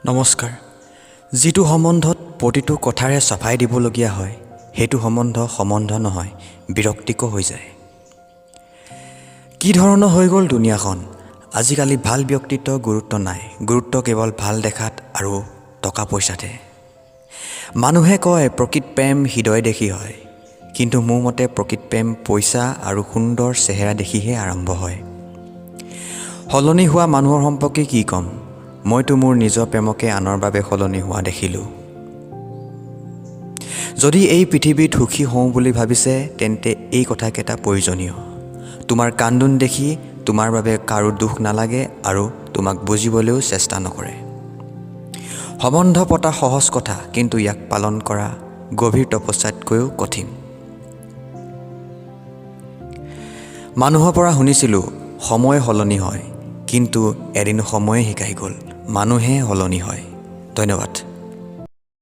নমস্কাৰ। যিটো সম্বন্ধত প্ৰতিটো কথাৰে চাফাই দিবলগীয়া হয়, সেইটো সম্বন্ধ সম্বন্ধ নহয়, বিৰক্তিকৰ হৈ যায়। কি ধৰণৰ হৈ গ'ল দুনীয়াখন! আজিকালি ভাল ব্যক্তিত্ব গুৰুত্ব নাই, গুৰুত্ব কেৱল ভাল দেখাত আৰু টকা পইচাতহে। মানুহে কয়, প্ৰকৃত প্ৰেম হৃদয় দেখি হয়। কিন্তু মোৰ মতে প্ৰকৃত প্ৰেম পইচা আৰু সুন্দৰ চেহেৰা দেখিহে আৰম্ভ হয়। সলনি হোৱা মানুহৰ সম্পৰ্কে কি ক'ম? মইতো মোৰ নিজৰ প্ৰেমকে আনৰ বাবে সলনি হোৱা দেখিলোঁ। যদি এই পৃথিৱীত সুখী হওঁ বুলি ভাবিছে, তেন্তে এই কথাকেইটা প্ৰয়োজনীয়। তোমাৰ কান্দোন দেখি তোমাৰ বাবে কাৰো দুখ নালাগে আৰু তোমাক বুজিবলৈও চেষ্টা নকৰে। সম্বন্ধ পতা সহজ কথা, কিন্তু ইয়াক পালন কৰা গভীৰ তপস্যাতকৈও কঠিন। মানুহৰ পৰা শুনিছিলোঁ, সময় সলনি হয়, কিন্তু এদিন সময়ে শিকাই গ'ল, মানুহে সলনি হয়। ধন্যবাদ।